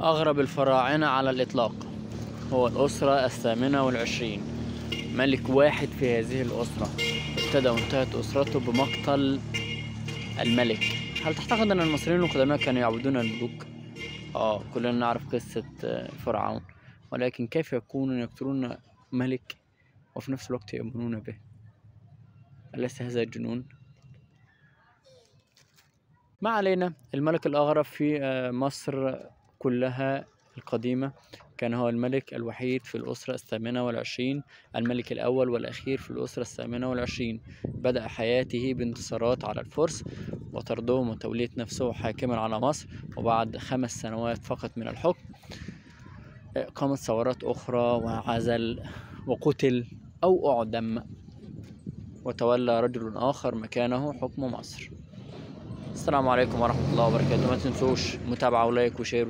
أغرب الفراعنة على الإطلاق هو الأسرة 28. ملك واحد في هذه الأسرة ابتدى وانتهت أسرته بمقتل الملك. هل تعتقد أن المصريين القدماء كانوا يعبدون الملوك؟ كلنا نعرف قصة فرعون، ولكن كيف يكونون يقتلون ملك وفي نفس الوقت يؤمنون به؟ أليس هذا جنون؟ ما علينا. الملك الأغرب في مصر كلها القديمة كان هو الملك الوحيد في الأسرة 28، الملك الأول والأخير في الأسرة 28. بدأ حياته بانتصارات على الفرس وطردهم وتولية نفسه حاكما على مصر، وبعد 5 سنوات فقط من الحكم قامت ثورات أخرى وعزل وقتل أو أعدم، وتولى رجل آخر مكانه حكم مصر. السلام عليكم ورحمة الله وبركاته. ما تنسوش متابعة ولايك وشير.